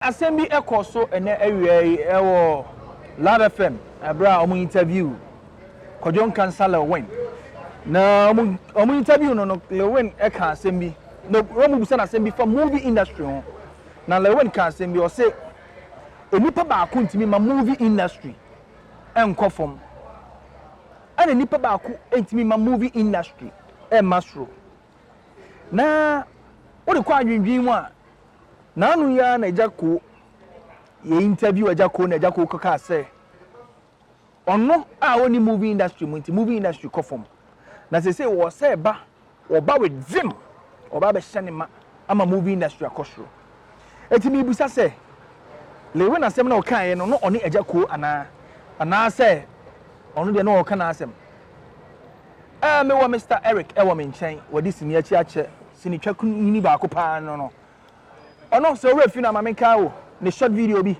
Asɛm bi kɔɔ so ɛnnɛ awia yi wɔ Love FM berɛ a wɔn interview Kwadwo Nkansah Lil Win. Na wɔn wɔn interview no no Lil Win ka asɛm bi. Na wɔn bisa no asɛm bi fa movie industry ho. Na Lil Win ka asɛm bi ɔse nnipa baako ntumi ma movie industry nkɔ fam. Ɛna nnipa baako ntumi ma movie industry mma soro. Na wode kɔ adwendwen mu a N'ano yi ara na Agya Koo, yɛ interview Agya Koo na Agya Koo kɔkaa sɛ ɔno a ɔnni movie industry mu nti movie industry kɔ fam. Na seesei wɔ sɛ ɛba, wɔba with vim, wɔba abɛhyɛ ne ma ama movie industry akɔ soro. Enti mebisa sɛ, Lilwin asɛm na ɔkaeɛ no na ɔne Agya Koo anaa? Anaasɛ ɔno deɛ na ɔreka n'asɛm? Ɛɛ, mewɔ Mister Eric wɔ me nkyɛn, wadi sini akyi akyɛ, sinitwa kunini baako paa no no. Ɔno, sɛ wo werɛ fi no a, ma menkae wo, ne short video bi,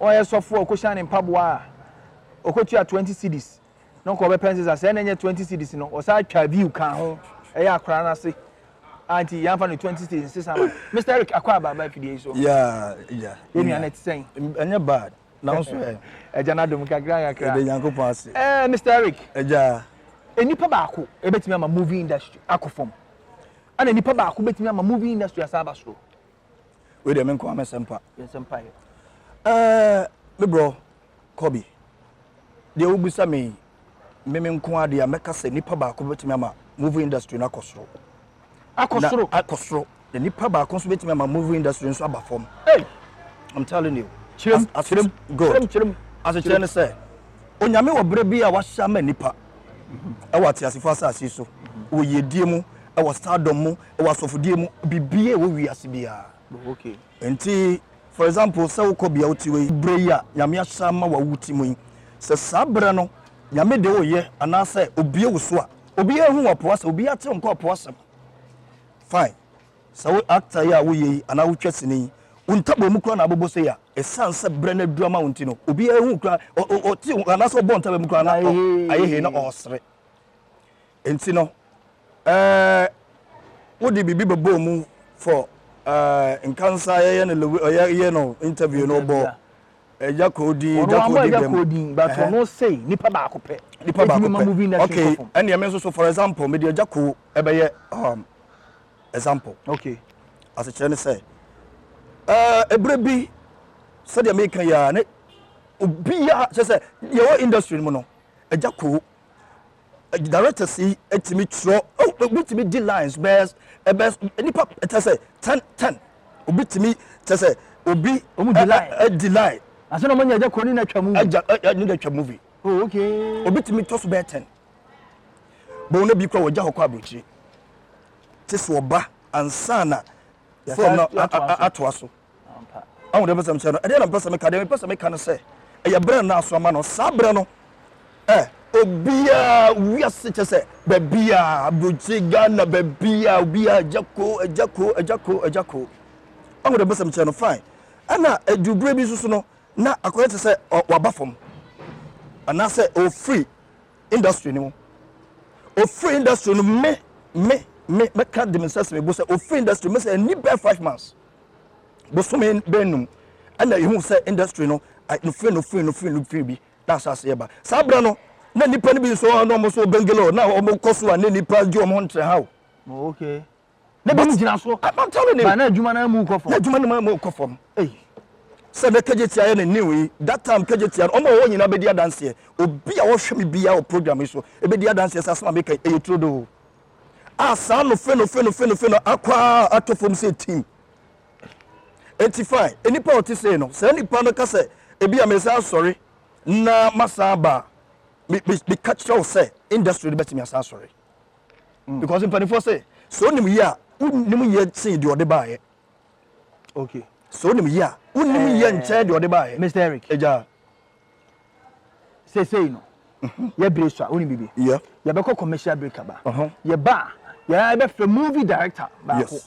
ɔyɛ sɔfo a ɔkɔhyiaa ne mpaboa a ɔkɔtua 20 cedis na ɔkɔ ɔbɛpɛ nsesa, sɛ ɛna ɛnyɛ 20 cedis no, ɔsan twaa view kaa ho, ɛyɛ akwadaa no ase a nti yɛamfa no 20 cedis nsesa ma no. Mister Eric, akɔ aba aba afidie yi so. Yeah, yeah. Yɛn nua no ɛte sɛn? Ɛnyɛ bad. Na wo nso ɛ? Agya no adom kakra kakra. Yɛda Nyankopɔn ase. Eh, Mister Eric. Agya. Nipa baako ebetumi ama movie industry akɔ fam. Ɛna nipa baako betumi ama movie industry asan aba soro. Wei deɛ me nko ara me sɛmpa. Yɛn sɛmpa yɛ. Ɛɛ, me brɔ, Kobe, deɛ wobisa me yi, me me nko ara deɛ mɛka sɛ nipa baako bɛtumi ama movie industry no akɔ soro. Akɔ soro. Akɔ soro. Na nipa baako nso bɛtumi ama movie industry nso aba fam. Hey! I'm telling you. Kyerɛm, kyerɛm, good. Kyerɛm, kyerɛm. Asekyerɛ ne sɛ, Onyame wɔ berɛ bi a wahyɛ ama nipa ɛwɔ ateasefo asase so, wɔ yiedie mu, ɛwɔ stardom mu, ɛwɔ asɔfodie mu, biribiara ɛwɔ wiase biara. Okay. Nti, for example, sɛ wokɔ bea wote wei, berɛ yi a Nyame ahyɛ ama wo a wote mu yi, sɛ saa berɛ no Nyame de woyɛ anaasɛ obue wo so a, obiara hu wɔ po asɛm, obiara te wo nka wɔ po asɛm. Fine. Sɛ wo actor yi a woyɛ yi anaa wotwa sini yi, wo ntaboa mu koraa na abobɔ sei a, ɛsiane sɛ berɛ no aduru ama wo nti no, obiara hu koraa, ɔte wo anaasɛ ɔbɔ ntaboa mu koraa na ayɛ hei na ɔresere. Nti no, ɛɛ wode biribi bɛbɔɔ mu for ɛɛ nkansa yɛyɛ no yɛyɛ no interview no ɔbɔ Agya Koo din, Ɔno Agya wambɔ Koo din Agya dɛm. Koo din, but Ɛhɛn. ɔno sei nipa baako pɛ. Nipa baako Ɛtumi ma pɛ. movie industry Okay, kɔ fam. ɛnneɛ me nso so for example, mede Agya Koo ɛbɛyɛ um, example. Okay. Asekyerɛ ne sɛ, ɛɛ ɛberɛ bi sɛdeɛ meka yi ara ne obiara kyerɛ sɛ yɛwɔ industry no mu no, Agya Koo directors yi tumi twerɛ, oh, obi tumi di lines bɛyɛ ɛbɛ nipa kyɛ sɛ 10 10 obi tumi kyɛ sɛ obi Ɔmo di line. di line. Ase na ɔmo nya Agya Koo ne na twa movie. Agya ɛ ne na twa movie. Oh, okay. Obi tumi tɔ so bɛyɛ 10. Bɔn no bi kura wɔgya hɔ kɔ aburokyire. Te so ɔba ansa na film no atoa so. Ahu deɛ mepɛ sɛ mekyerɛ no? Ɛdeɛ na mepɛ sɛ meka? Deɛ mepɛ sɛ meka no sɛ, ɛyɛ berɛ no na aso ama no. Saa berɛ no, ɛ obiara wiase kyɛ sɛ baabiara, aburokyire, Ghana, baabiara, obiara agya ko, agya ko, agya ko, agya ko. Ahu deɛ mepɛ sɛ mekyerɛ no? Fine. Ɛna ɛduru berɛ bi nso so no, na akɔyɛ te sɛ waba fam anaasɛ ɔfiri industry no mu. Ɔfiri industry no me me me mɛka de me nsa si me bo sɛ ɔfiri industry mu sɛ ɛni bɛɛ 5 months, bosome bɛɛ 5 ɛna ehu sɛ industry no nofiri nofiri nofiri nofiri bi na asase yɛ ba. Saa berɛ no na nipa no bi nso na ɔmo so bɛngelo na ɔmo kɔ so a ne nipa gye ɔmo ho nkyerɛ ha o. Oh, okay. Ne bi mu gyina so. I'm telling you. Ba na adwuma no mu kɔ fam. Na adwuma no mu kɔ fam. Sɛ ne Kejetia yɛ ne new yi, that time Kejetia no, ɔmo a wɔwɔ nyinaa bɛdi adanseɛ. Obi a wɔhwɛ me biara wɔ program yi so ebɛdi adanseɛ sɛ asɛm a meka yi ɛyɛ turo do. A saa no fe no fe no fe no fe no akɔ a atɔ fam sɛ team. Eti fine, nipa a ɔte sei no, saa nipa no ka sɛ ebi a mesan asɔre na masan aba a, me me meka kyerɛ wo sɛ industry no bɛtumi asan asɔre. Because mpanimfoɔ sɛ sɛ onim yie a, wonim yie sen deɛ ɔde baayɛ. Okay. Sɛ onim yie a, wonim yie nkyɛn deɛ ɔde baayɛ. Mr. Eric. Agya. Seesei no, yɛbere so a, wonim bibi. Yɛbɛkɔ commercial break aba. Yɛba a, yɛn yɛbɛfrɛ movie director baako.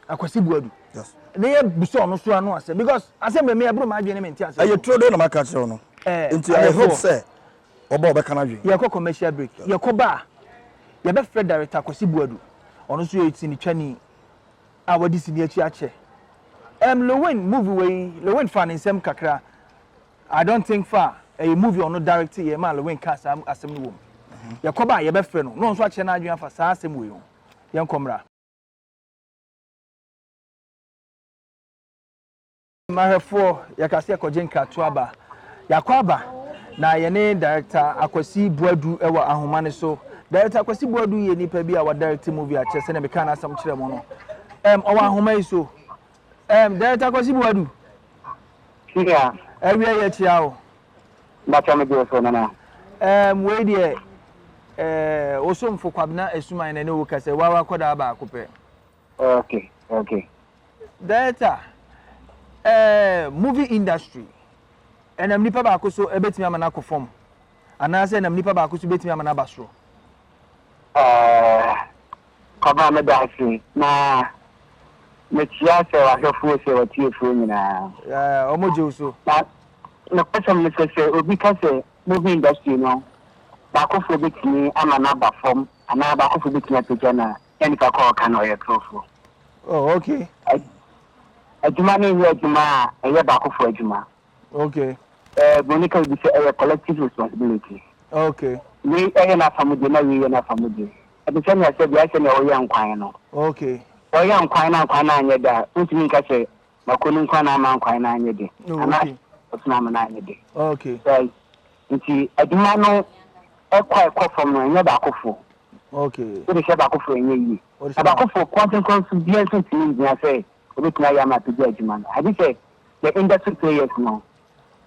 Akwasi Buadu. Ne yɛ busa ɔno so ano asɛm because asɛm bɛ mi ɛboro maa adwene ne mi nti asɛm. Ɛyɛ turo de na maka kyerɛ no. Nti I hope sɛ ɔba ɔbɛka n'adwene. Yɛkɔ commercial break. Yɛkɔ ba a, yɛbɛfrɛ director Akwasi Buadu. Ɔno nso yɛ sinitwani a wadi sini akyi akyɛ. Lil Win movie wei, Lil Win faa ne nsam kakra. I don't think fa ɛyɛ movie a ɔno direct yɛ maa Lil Win kaa saa asɛm no wɔ mu. Yɛkɔba a yɛbɛfrɛ no na ɔno nso akyerɛ n'adwene afa saa asɛm wei ho. Yɛnkɔ mmra. Ahwɛfoɔ, yɛka sɛ yɛkɔgye nkratoɔ aba. Yɛakɔ aba, na yɛne Director Akwasi Boadu wɔ ahoma no so. Director Akwasi Boadu yɛ nipa bi a wadirect movie akyɛ sɛdeɛ mekaa n'asɛm kyerɛ mo no. Um, ɔwɔ ahoma yi so. Um, Director Akwasi Boadu. Yeah. Awia yɛ kyia o. Bàtà mi deɛ so nana. Um, wei deɛ, eh, Osomfo Kwabena Asuman na ne wo kasa, wawa kɔdaa baako pɛ. Okay, okay. Director, eh, movie industry, ɛnam nipa baako so ɛbɛtumi ama no akɔ fam, anaasɛ ɛnam nipa baako so bɛtumi ama no aba soro? Eh, Kwabena meda ase na mekyia sɛ wahwɛfoɔ sɛ watiefoɔ nyinaa. Yeah, ɔmo gye wo so. Na nokwasɛm ne sɛ sɛ obi ka sɛ movie industry no baakofoɔ bɛtumi ama no aba fam anaa baakofoɔ bɛtumi apagya no a, na nipa ko a ɔka no ɔyɛ torofo. Oh, okay. Adwuma no nyɛ adwuma a ɛyɛ baakofo adwuma. Okay. Eh, Broni ka bi sɛ ɛyɛ collective responsibility. Okay. Wei ɛyɛ n'afamudeɛ na wei yɛ n'afamudeɛ. Ɛte sɛ nea sɛ deɛ ayɛ sɛ nea ɔyɛ nkwan no. Okay. Ɔyɛ nkwan na nkwan no anyɛ dɛ a, wontumi nka sɛ mako no nkwan na ama nkwan no anyɛ dɛ. Oh, Anaa okay. ɔtena ama no anyɛ dɛ. Okay. Right. Nti adwuma no ɛkɔ a ɛkɔ fam no ɛnyɛ baakofo. Okay. Wode hyɛ baakofo ɛnyɛ yie. Wode Na hyɛ baako. baakofo kɔntɛnkɔn so biara nso ntumi ngyina sɛ obetumi ayɛ ama apagya adwuma no. Agye sɛ the industry players no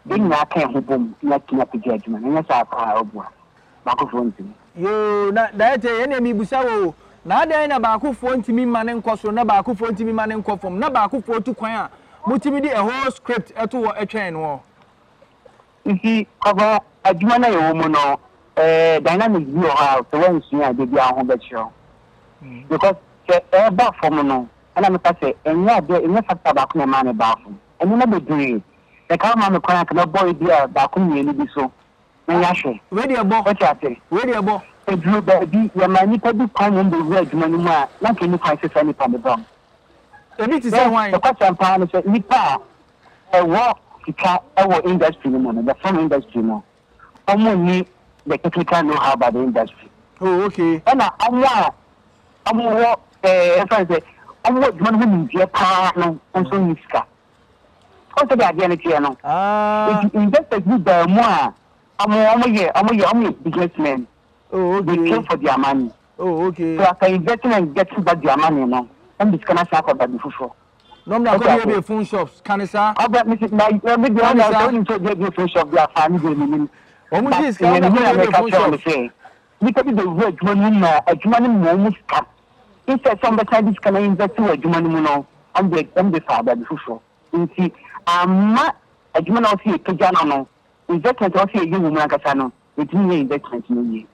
yɛn nyinaa ka yɛn ho bom na yɛatumi apagya adwuma no. Ɛnyɛ saa paa ɔboa. Baakofoɔ ntumi. Yoo, na director yɛn deɛ mebisa wo o, na adɛn na baakofoɔ ntumi mma no nkɔ soro na baakofoɔ ntumi mma no nkɔ fam na baakofoɔ tu kwan a motumi de a whole script to hɔ twɛn noɔ? Nti Kwabena, adwuma no a yɛwɔ mu no, eh, dynamics bi wɔ hɔ a sɛ woansua a da biara wo ho bɛkyerɛ wo. Because sɛ ɛreba fam no, ɛna meka sɛ ɛnyɛ adeɛ, ɛnyɛ factor baako na ɛmaa no baa fam. Nneɛma bebree. Sɛ nka woma me kwan a, nka mɛbɔ ebi a baako mmienu bi so na yɛahwɛ. Wei deɛ bɔ. Wote ase? Wei deɛ bɔ. Ɛduru baabi, yɛma nnipa bi kwan ma wɔbɛwura adwuma no mu a, na anka ɛnni kwan sɛ saa nnipa no ba mu. Ebi te sɛ hwan? Nokwasɛm paa ne sɛ, nnipa a ɛwɔ sika wɔ industry no mu no, the film industry no, wɔn nni the technical know how about the industry. Oh, okay. Ɛna wɔn a wɔwɔ ɛɛ ɛfɛn sɛ wɔn wɔ adwuma no ho nimdeɛ paa no nso nni sika. Wɔn sɛ de adeɛ no teɛ no. Ah. Nti investors bi baa mu a wɔn wɔn yɛ wɔn yɛ wɔn yɛ businessmen. Oh, okay. They came for their money. Oh, okay. So after investing and getting back their money no, wɔn de sika no asan akɔ baabi foforɔ. Na ɔmo de akɔ biebie phone shops, ka ne saa. Ɔbɛ mi si na mi di ɔmo sɛ ɔnim sɛ obiebie phone shop bi afa mi deɛ mi nim. Ɔmo gye sika ɔmo de akɔ biebie phone shops. Nipa bi bɛ wura adwuma no mu ma adwuma no ma ɔmo sika. Instead sɛ ɔmo bɛsan de sika no invest wɔ adwuma no mu no, ɔmo de ɔmo de fa baabi foforɔ. Nti amma adwuma no a ɔsi yɛ pagya no no, investment a ɔsi yɛ yɛ wɔ mu ankasa no, yɛntumi nyɛ investment no yie.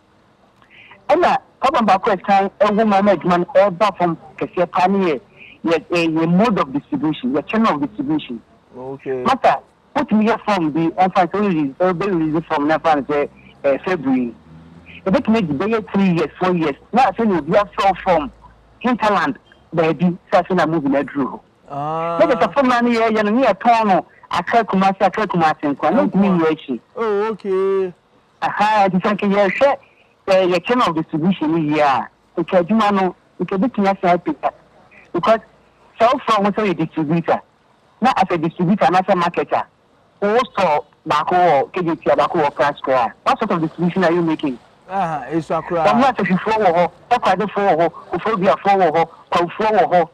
Ɛna problem baako a ɛsan ɛwɔ mu ama adwuma no ɛreba fam kɛseɛ paa ne yɛ yɛ yɛ mode of distribution, yɛ channel of distribution. Okay. Masa, wotumi yɛ form bi ɛmfa sɛ wo release ɛbɛ release form na ɛmfa no sɛ ɛɛ February. Ebetumi adi bɛyɛ 3 years, 4 years na afei na obi afrɛ form hinterland baabi sɛ afei na movie na aduru hɔ. Ah. Na kyerɛ sɛ form na ne yɛyɛ no ne yɛtɔn no Accra Kumasi, Accra Kumasi nko a na ntumi nyɛ akyi. Oh, okay. Aha, nti sɛ nka yɛhwɛ yɛ chain of distribution no yie a, nka adwuma no nka ebetumi asan apagya because sɛ wofrɛ wo ho sɛ woyɛ distributor na as a distributor anaasɛ marketer wo store baako wɔ Kejetia, baako wɔ Accra Square a, what sort of distribution are you making? Aha, esu akora. Wɔn asɛhwifoɔ wɔ hɔ, Takoradefoɔ wɔ hɔ, Koforidua-foɔ wɔ hɔ, Kwawufoɔ wɔ hɔ.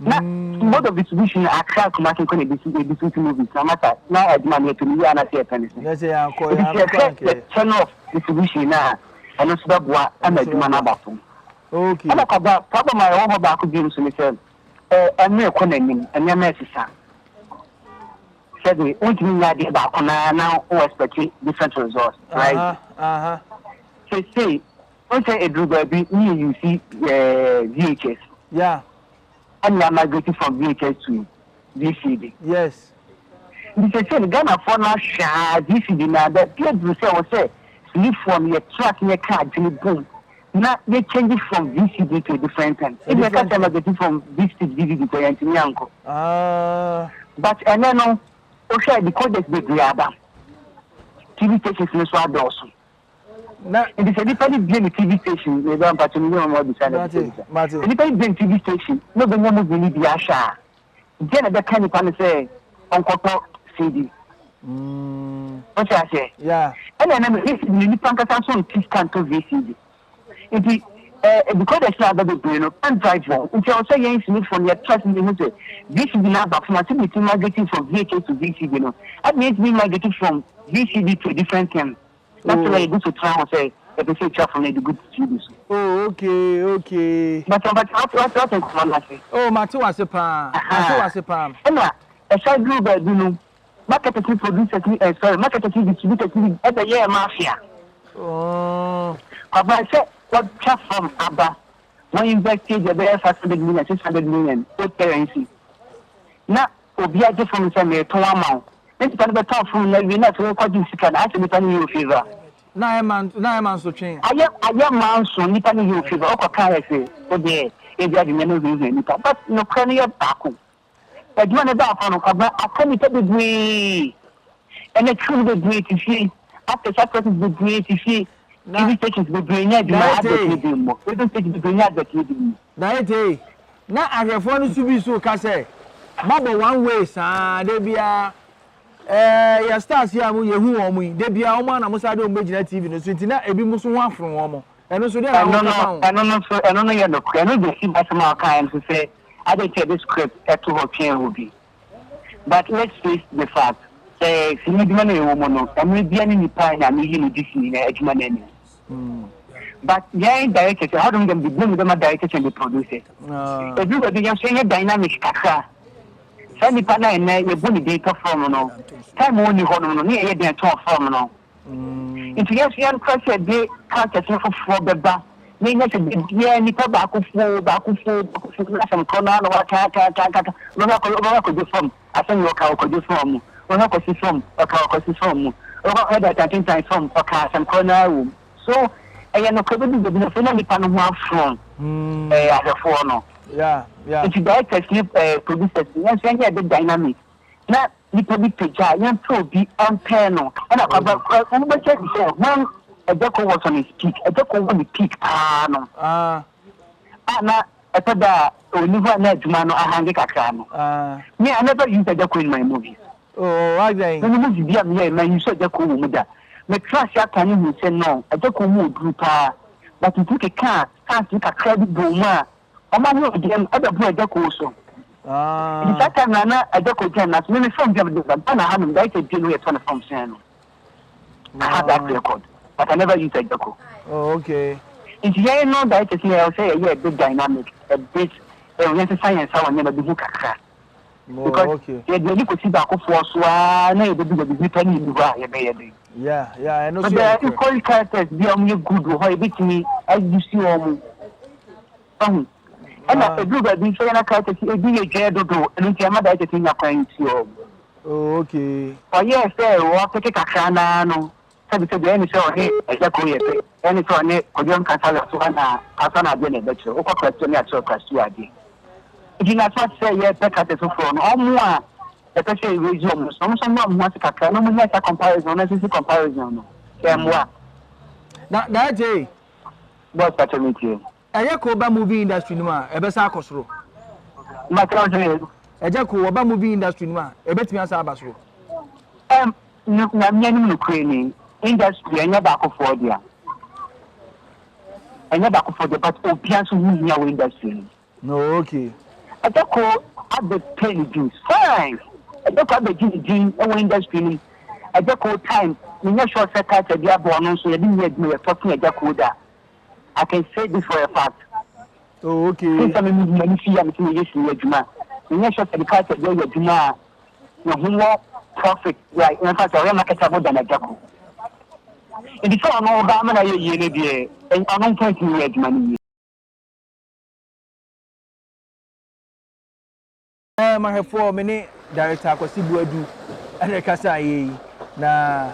Na mode of distribution Accra Kumasi nko na ebi si movies na masa na adwuma no yɛtɔ ne yie anaasɛ yɛpɛ ne sɛ. Nyɛ sɛ yɛankɔ Nti sɛ yɛankɔ yɛhwɛ ankɛ. the channel of distribution no a, ɛno nso bɛboa ama adwuma no aba fam. Okay. Ɛna kwaba problem a ɛwɔ hɔ baako bio nso ne sɛ ɛ ɛmmerɛ kɔ n'anim, nneɛma ɛsesa. Sɛde wontumi nyɛ adeɛ baako na na wo expect different results, right? Aha, aha. Seesei, wohu sɛ ɛduru baabi ne yɛ use ɛɛ VHS. Ɛna yɛ migrate from VHS to VCD. Nti seesei no Ghanafoɔ no ahwɛ a VCD no a baabi aduru sɛ wɔ sɛ sinifoɔ no yɛtra ase na yɛka adwene bom. Na yɛ change from VCD to a different thing. Ebi ɛka sɛ migrate from VCD to DVD kɔ yɛntumi ankɔ. Ah. But ɛnɛ no, wohwɛ decoders bebree aba. TV stations no so adɔɔso. Na nti sɛ nipa no bie ne TV station, meba mpakyɛ me yɛ wɔn abisa na bisa bisa. Mate. Sɛ nipa no bie ne TV station na obenya movie no bi ahwɛ a, deɛ na ɛbɛka nipa no sɛ ɔnkɔtɔ CD. Wote aseɛ? Yeah. Ɛna ɛnam VCD no nipa nkasa nso nte sika ntɔ VCD. Nti eh, decoders no aba bebree no, pen drive wɔ nti ɛwɔ sɛ yɛn sinifoɔ no yɛtra se yɛhu sɛ VCD no aba fam a sɛ yɛtumi migrate from VHS to VCD no, ɛna yɛtumi migrate from VCD to a different thing. Na sɛ na yɛgu so tra ho sɛ yɛpɛ sɛ yɛtwa fam na yɛde gu CD so. Oh, okay, okay. But but wate wate wate nkɔmɔ no ase. Oh, mate wase paa. Mate wase paa. Ɛna ɛsan duru baabi no, marketers ne producers ne eh, sorry, marketers ne distributors ne ɛbɛyɛɛ mafia. Oh. Kwabena sɛ wɔtwa fam aba, wɔn invest deɛ ɛbɛyɛ 500 million, 600 million old currency. Na obi agye fam sɛ meretɔn ama wo. Na nipa no bɛtɔn fam no awie na afei wokɔgye sika no, ayɛ sɛ nipa no yɛ wo favour. Na ayɛ ma na ayɛ ma nsotwe. Ayɛ ayɛ ma nso nipa no yɛ wo favour. Wokɔ ka ayɛ sɛ wo deɛ ebi ade nneɛma huahua nipa but nokorɛ no yɛ baako. Adwuma no baa hɔ no Kwabena aka nipa bebree. Ɛnɛ crew no bebree te fie, actors actresses bebree te fie, TV stations bebree nyɛ adwuma advert no bi mmɔ, radio stations bebree nyɛ advert no bi mmɔ. Daetee, na ahwɛfoɔ no so bi nso reka sɛ, Moabɔ one way saa da biara. Ɛɛ, yɛ stars yi a mo yɛhu wɔn yi, da biara wɔn ara na mosan de wɔn bɛgyina TV no so nti na ebinom nso ho afono wɔn. Ɛno nso deɛn na Ɛno woka no, fa ho? ɛno no nso, ɛno no yɛ nokorɛ. Ɛno bɛsi asɛm a wokaeɛ no so sɛ adɛn nti a yɛde script to hɔ twɛn obi. But let's face the fact sɛ sini adwuma no a yɛwɔ mu no, mmerɛ biara ne nipa a Nyame yi no di sini no adwuma no anim. But yɛn directors, ɛhɔ nom deɛ mede blame bɛma directors and the producers. Ɛduru baabi yɛn nso yɛnyɛ dynamic kakra. Saa nipa no a ɛnnɛ yɛbɔ ne din tɔ fam no, time a ɔnni hɔ nom no, ne yɛyɛ dɛn tɔɔ fam no? Nti yɛn nso yɛntra sɛ yɛde cultures no foforɔ bɛba na yɛnya sɛ da biara nipa baako foo, baako foo, baako foo na asɛm korɔ no ara na waka aka aka aka aka. Wobɛhwɛ akɔ wobɛhwɛ akɔgye fam, asɛm yɛ ɔka ɔkɔgye fam mu, wobɛhwɛ akɔsi fam, ɔka ɔkɔsi fam mu, wobɛkɔ akɔhwɛ da tantentan fam, ɔka asɛm korɔ no ara wɔ mu. So ɛyɛ nokorɛ bɛdu baabi no afei na nipa no ho afono ɛɛ ahwɛfoɔ no. Nti directors ne ɛɛ producers no yɛn nso yɛnyɛ a bit dynamic na nipa bi pagya a yɛmpɛ obi ɔmpɛɛ no ɛna kwaba wobɛkyɛ bi sɛ when Agya was on his peak, Agya wɔ ne peak paa no a na ɛtɔ da a ɔni hɔ a na adwuma no ahange kakra no. Me, I never used Agya in my movies. Oh, why then? Me movie bi a meyɛ ma use Agya wɔ mu da. Metra ase aka ne hu sɛ no, Agya mu oduru paa. But nti keka stars no kakra bi bɔ mu a Ɔmo ahoɔden no ɛbɛbo Agya Koo so. Nti saa time no a na Agya Koo gyina n'ase, me me film bi a mede ba Ghana ha nom, director bie no yɛ tɔ ne film sɛn no. I have that record, but I never use Agya Koo. Oh, okay. Nti yɛn no directors no yɛ sɛ yɛyɛ a bit dynamic, a bit, eh, yɛn sesa yɛn nsa wɔ nneɛma bi ho kakra. Oh, Because okay. yɛde ani kɔsi baakofoɔ so ara na yɛbɛdu baabi nipa no nni hɔ a yɛbɛyɛ dɛn. Yeah, ɛno But so there yɛ are nokorɛ. equally characters bi a wɔyɛ good wɔ hɔ a yɛbɛtumi ayusi wɔn. Wahu? Ɛna Ah. ɛduru baabi nso yɛn na characters ebi yɛ dwɛɛ dodo, ɛno nti ɛma directors no nya kwan si wɔn. Oh, okay. Ɔyɛɛ sɛ wɔpeke kakra no ara no, sɛbisɛbi ɛyɛ ne sɛ ɔne Agya Koo yɛ pɛ, ɛyɛ ne sɛ ɔne Kojo Nkansah yɛ so ana asa no adeɛ na ɛbɛkyerɛ, wokɔ Prasuo ne akyerɛ Prasuo adeɛ. Nti na so ate sɛ yɛpɛ characters foforɔ no, ɔmo a yɛpɛ sɛ yɛ raise ɔmo so, ɔmo nso mmoa ɔmo ho ase kakra na ɔmo nya saa comparison, unnecessary comparison no, sɛ ɛmmoa. Na Daakye. Boss pakyɛ me tie. Ɛyɛ ko ba movie industry no mu a, ɛbɛsa akɔ soro. Mate wo sɛ. Ɛgya ko ɔba movie industry no mu a, ɛbɛtumi asa aba soro. Ɛm, Nyame anim nokorɛ ni, industry ɛnyɛ baakofoɔ dea. Ɛnyɛ baakofoɔ dea, but obia nso ho hia wɔ industry no mu. No, okay. Ɛgya ko abɛ pay ne dues, fine. Ɛgya ko abɛgye ne din wɔ industry no mu. Ɛgya ko time, menyɛ sure sɛ culture bi abɔ ɔno nso, yɛde nyɛ adwuma, yɛtɔ sen Agya Koo da. I can say this for a fact. Oh, okay. Since I'm in my fi a mete meyɛ sini adwuma. Menyɛ sure sɛ de culture bi ayɛ adwuma a ne ho wɔ profit like in fact ɔyɛ marketable than Agya Koo. Nti sɛ ɔno ɔba ama no ayɛ yie no deɛ ɔno nko ntumi nyɛ adwuma no yie. Ɛɛ mahwɛfoɔ me ne Director Akwasi Boadu ɛna ɛkasa ayɛ yi na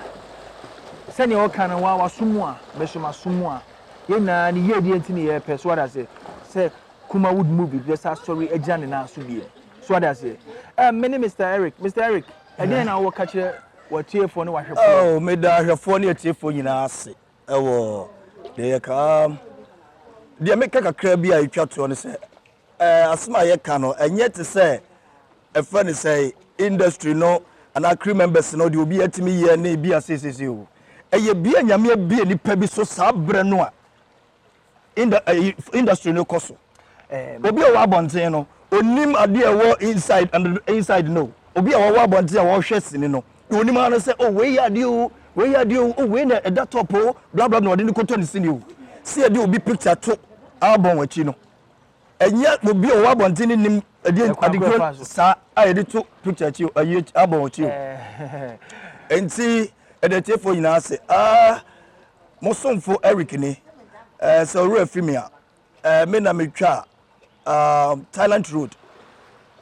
sɛdeɛ ɔka no wa waso mu a me so maso mu a. Yɛn nyinaa ne yiedie nti ne yɛrepɛ, so wate aseɛ, sɛ Kumawood movie bɛsa asɔre agyina ne nan so bio. So wate aseɛ? Ɛɛ, me ne Mister Eric. Mister Eric, ɛdeɛn na wowɔ ka kyerɛ w'atiefoɔ ne w'ahwɛfoɔ? Oh, meda ahwɛfoɔ ne atiefoɔ nyinaa ase wɔ deɛ yɛka. Um, deɛ meka kakra bi a ɛtwa toɔ ne sɛ, eh, asɛm a yɛka no, ɛnyɛ te sɛ ɛfrɛ no sɛ industry no anaa crew members no deɛ obi atumi yɛ ne bi a seesese o. Ɛyɛ bi a Nyame abie nipa bi so saa berɛ no a industry no kɔ so. Obi a ɔwɔ abɔnten no, onim adeɛ a ɛwɔ inside and inside no. Obi a ɔwɔ abɔnten a ɔhwɛ sini no, deɛ onim ara no sɛ, oh wei yɛ adeɛ o, wei yɛ adeɛ o, oh wei na ɛda top o, bla bla na ɔde no kɔtɔ ne sini o. Sɛ yɛde obi picture to album akyi no, ɛnyɛ obi a ɔwɔ abɔnten no nim ɛdeɛ adekoro saa a yɛde to picture akyi o, ayi album akyi o. Nti ɛde atiefoɔ nyinaa ase. Ah, Mo somfo Eric ni. Eh, sɛ owura fi me a, eh, me na metwa uh, Thailand Road.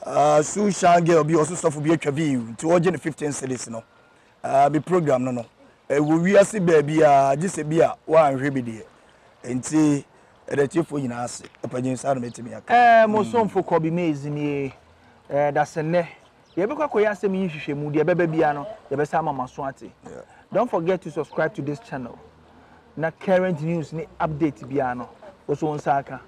Uh, Su Shan girl bi ɔso sɔfo bi atwa view nti ɔgye no 15 cities no. Uh, me program no no. Ɛwɔ wiase baabi a gye sɛ bi a woanhwɛ bi deɛ. Nti ɛda tiefoɔ nyinaa ase. Ɔpanyin saa na mɛtumi aka. Eh, mo somfo Kobe Mays nie. Eh, dasennɛ Yɛbɛkɔ akɔyɛ asɛm yi nhwehwɛmu, deɛ ɛbɛba biara no, yɛbɛsan ama mo aso ate. Don't forget to subscribe to this channel na current news ne update biara no, wo nso wo nsa aka.